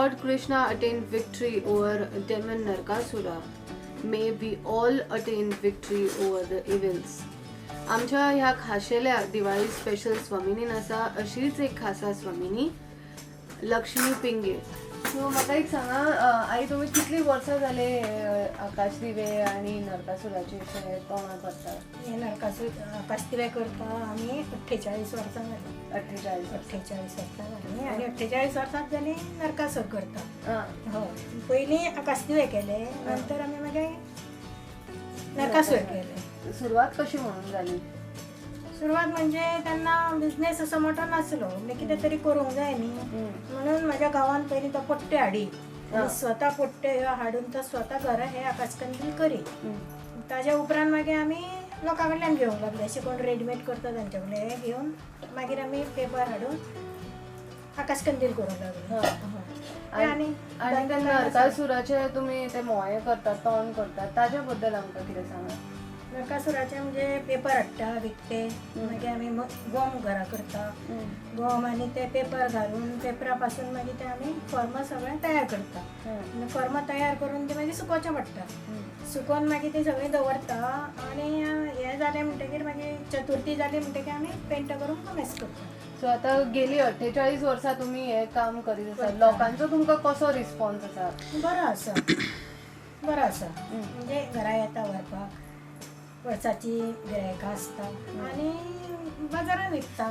Lord Krishna attained victory over demon Narakasura, may we all attain victory over the evils. आमच्या ह्या खाशेल्या Diwali special स्वामिनीन आसा अशीच एक खासा स्वामिनी, लक्ष्मी पिंगे. सो म्हाका एक सांगा, आई, तुमी कितली वर्सां जाले आकाश दिवे आनी नरकासुराचे अशे तोंडां करता? हे नरकासूर आकाशदिवे करता आमी 48 वर्सां जाली. 48 वर्सां. 48 वर्सां जाली आनी 48 वर्सांच जाली नरकासूर करता. हय, पयलीं आकाशदिवे केले, नंतर आमी मागीर नरकासूर केले. सुरवात कशी म्हणून जाली? सुरवात म्हणजे तेन्ना बिजनेस असो मोठो नासलो, म्हणजे कितें तरी करूंक जाय न्ही म्हणून म्हाज्या गांवान पयलीं तो पट्टे हाडी आनी स्वता पट्टे ह्यो हाडून तो स्वता घरा हे आकाशकंदील करी. ताज्या उपरांत मागीर आमी लोकां कडल्यान घेवंक लागले, अशें कोण रेडीमेड करता तांच्या कडल्यान हे घेवन मागीर आमी पेपर हाडून आकाशकंदील करूंक लागले. आनी आनी ते नरकासुराचे तुमी ते मोये करतात, तोंड करतात, ताज्या बद्दल आमकां कितें सांगा. नरकासुराचे म्हणजे पेपर हाडटा विकते, मागीर आमी गोम घरा करता, गोम आनी ते पेपर घालून पेपरा पासून मागीर ते आमी फॉर्मा सगळें तयार करता. आनी फॉर्मा तयार करून ते मागीर सुकोवचें पडटा, सुकोवन मागीर ते सगळें दवरता आनी हें जालें म्हणटकीर मागीर चतुर्थी जाली म्हणटकीर आमी पेंट करून कमेस करता. सो आतां गेली 48 वर्सां तुमी हें काम करीत आसा, लोकांचो तुमकां कसो रिस्पॉन्स आसा? बरो आसा, बरो आसा. म्हणजे घरा येता व्हरपाक, वर्साची गिरायकां आसता आनी बाजारान विकता,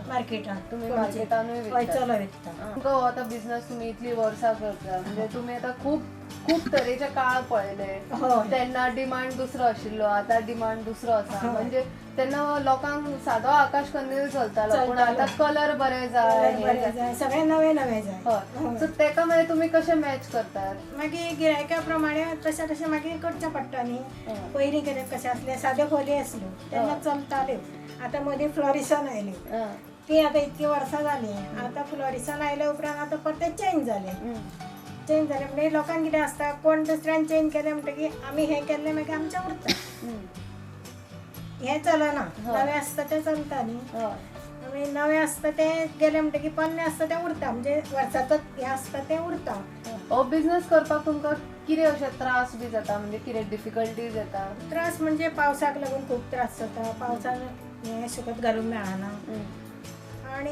मार्केटान. तुमी मार्केटानूय हय, विकता? चलो विकता. तुमकां हो आतां बिजनस तुमी इतली वर्सां करता, म्हणजे तुमी आतां खूब खूब तरेचे काळ पळयले. तेन्ना डिमांड दुसरो आशिल्लो, आतां डिमांड दुसरो आसा. म्हणजे तेन्ना लोकांक सादो आकाश कंदील चलतालो, पूण आतां कलर बरे जाय, बरे जाय, सगळे नवे नवे जाय. हय, सो तेका मागीर तुमी कशें मॅच करतात? मागीर गिरायका प्रमाणे तशें तशें मागीर करचें पडटा न्ही. पयलीं कितें कशें आसलें, साद्यो खोली आसल्यो तेन्ना चलताल्यो, आतां मदीं फ्लोरिसन आयल्यो, ती आतां इतकीं वर्सां जालीं. आतां फ्लोरिसन आयल्या उपरांत आतां परतें चेंज जालें. चेंज जालें म्हणजे लोकांक कितें आसता, कोण दुसऱ्यान चेंज केलें म्हणटकीर आमी हें केल्लें मागीर आमचें उरता, हें चलना. नवें आसता तें चलता न्ही, आमी नवें आसता तें गेलें म्हणटकीर पोन्नें आसता तें उरता, म्हणजे वर्साचो हें आसता तें उरता. हो बिजनस करपाक तुमकां कितें अशें त्रास बी जाता, म्हणजे कितें डिफिकल्टीज येता? त्रास म्हणजे पावसाक लागून खूब त्रास जाता, पावसान हें सुकत घालूंक मेळना आनी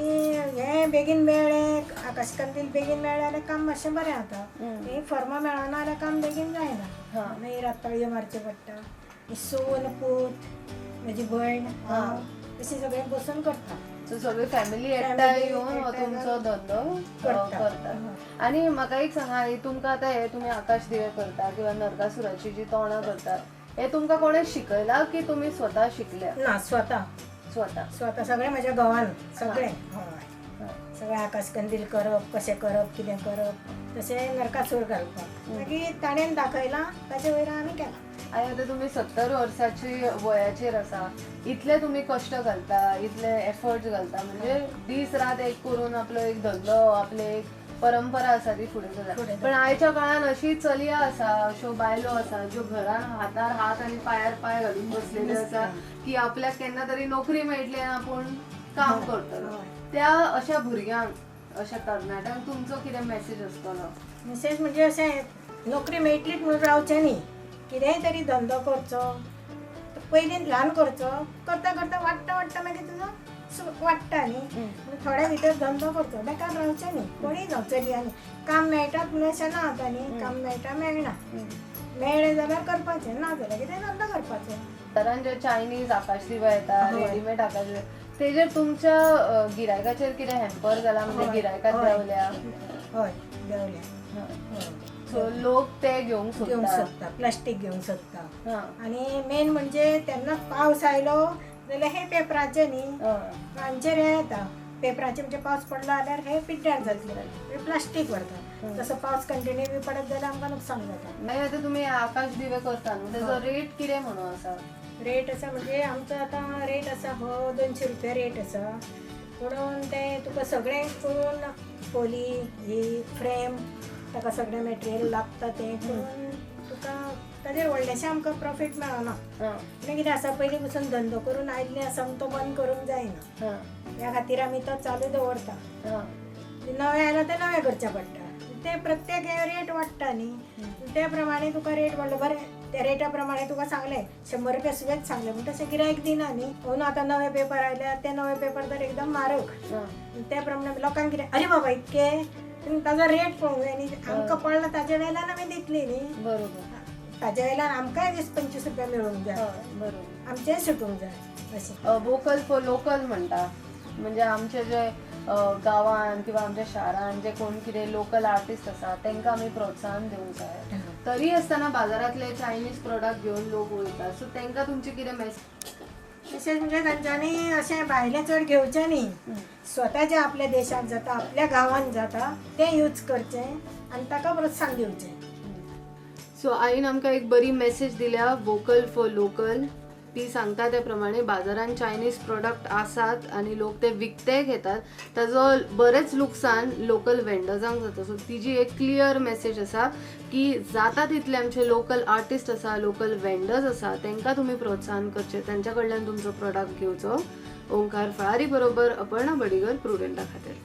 हें बेगीन मेळ्ळें, आकाशकंदील बेगीन मेळ्ळें जाल्यार काम मातशें बरें जाता, हें फॉर्मां मेळना जाल्यार काम बेगीन जायना, मागीर रातपाळयो मारच्यो पडटा. सून, पूत, म्हजी भयण, हांव अशी सगळें बसून करता. सो सगळी फॅमिली एकठांय येवन हो तुमचो धंदो करता. आनी म्हाका एक सांगा, तुमकां आतां हे तुमी आकाश दिवे करता किंवा नरकासुराची जी तोंडां करता, हे तुमकां कोणें शिकयलां की तुमी स्वता शिकल्या? ना, स्वता. स्वता. स्वता सगळें म्हज्या घोवान सगळें. हय, सगळें आकाशकंदील करप, कशें करप, कितें करप, तशें नरकासूर घालपाक मागीर ताणें दाखयलां, ताचे वयर आमी केलां. आनी आतां तुमी 70 वर्साची वयाचेर आसा, इतले तुमी कश्ट घालता, इतले एफर्ट्स घालता, म्हणजे दीस रात एक करून आपलो एक धंदो, आपले एक परंपरा आसा ती फुडें चलता. पण आयच्या काळान अशी चलया आसा, अश्यो बायलो आसा ज्यो घरान हातार हात आनी पांयार पांय घालून बसलेल्यो आसा की आपल्याक केन्ना तरी नोकरी मेळटली आनी आपूण काम करतलो. त्या अशा भुरग्यांक, अशा तरणाट्यांक तुमचो कितें मॅसेज आसतलो? मॅसेज म्हणजे अशें, नोकरी मेळटलीच म्हणून रावचें न्ही, कितेंय तरी धंदो करचो, पयलीं ल्हान करचो, करता करता वाडटा वाडटा मागीर तुजो वाडटा न्ही, थोड्या भितर धंदो करचो, बेकार रावचें न्ही. कोणीय जावं, चलयांनी काम मेळटात म्हणून अशें ना, आतां न्ही काम मेळटा मेळना, मेळ्ळें जाल्यार करपाचें, ना जाल्यार कितें धंदो करपाचो. कारण जे चायनीज आकाश दिवे येता, रेडीमेड आकाश दिवे, तेजेर तुमच्या गिरायकाचेर कितें हॅम्पर जाला, म्हणजे गिरायकात देंवल्या? हय, देंवल्या. सो लोक ते घेवंक सोदता, प्लास्टीक घेवंक सोदता. आनी मेन म्हणजे तेन्ना पावस आयलो जाल्यार हे पेपराचे न्ही हांचेर हें येता, पेपराचे म्हणजे पावस पडलो जाल्यार हे पिड्ड्यार जातले, प्लास्टीक व्हरता. तसो पावस कंटिन्यू बी पडत जाल्यार आमकां नुकसान जाता. मागीर आतां तुमी आकाश दिवे करता न्हू, तेजो रेट कितें म्हणून आसा? रेट आसा म्हणजे आमचो आतां रेट आसा हो 200 रुपया रेट आसा, पुणून तें तुका सगळें करून खोली ही फ्रेम ताका सगळें मटेरियल लागता, तें करून तुका ताजेर व्हडलेशें आमकां प्रॉफीट मेळना. म्हणजे कितें आसा, पयलीं पसून धंदो करून आयिल्लें आसा म्हूण तो बंद करूंक जायना, ह्या खातीर आमी तो चालू दवरता. नवें आयलां तें नवें करचें पडटा, ते प्रत्येक रेट वाडटा न्ही, त्या प्रमाणे तुका रेट वाडलो बरें, त्या रेटा प्रमाणे तुका सांगलें 100 रुपया सुवेच सांगलें पूण तशें गिरायक दिना न्ही. म्हणून आतां नवे पेपर आयल्या, ते नवे पेपर तर एकदम म्हारग, त्या प्रमाणे लोकांक कितें अरे बाबा इतके, पूण ताजो रेट पळोवंक जाय न्ही. आमकां पडला ताजे वेल्यान आमी दितली न्ही, ताजे वेल्यान आमकांय 20-25 रुपया मेळूंक जाय, आमचेंय सुटूंक जाय अशें. वोकल फॉर लोकल म्हणटा, म्हणजे आमचे जे गांवान किंवा आमच्या शारान जे कोण कितें लोकल आर्टिस्ट आसा तांकां आमी प्रोत्साहन दिवंक जाय. तरी आसतना बाजारांतले चायनीज प्रोडक्ट घेवन लोक वयता, सो तांकां तुमची कितें मेसेज? विशेश म्हणजे तांच्यांनी अशें भायलें चड घेवचें न्ही, स्वता जें आपल्या देशांत जाता आपल्या गांवांत जाता तें यूज करचें आनी ताका प्रोत्साहन दिवचें. सो आईन आमकां एक बरी मेसेज दिल्या, वोकल फॉर लोकल. ती सांगता त्या प्रमाणे बाजारान चायनीज प्रोडक्ट आसात आनी लोक ते विकते घेतात, ताजो बरेंच लुकसान लोकल वेंडर्सांक जाता. सो तिजी एक क्लियर मेसेज आसा की जाता तितले आमचे लोकल आर्टिस्ट आसा, लोकल वेंडर्स आसा, तांकां तुमी प्रोत्साहन करचें, तांच्या कडल्यान तुमचो प्रोडक्ट घेवचो. ओंकार फळारी बरोबर अपर्णा बडिगर, प्रुडंटा खातीर.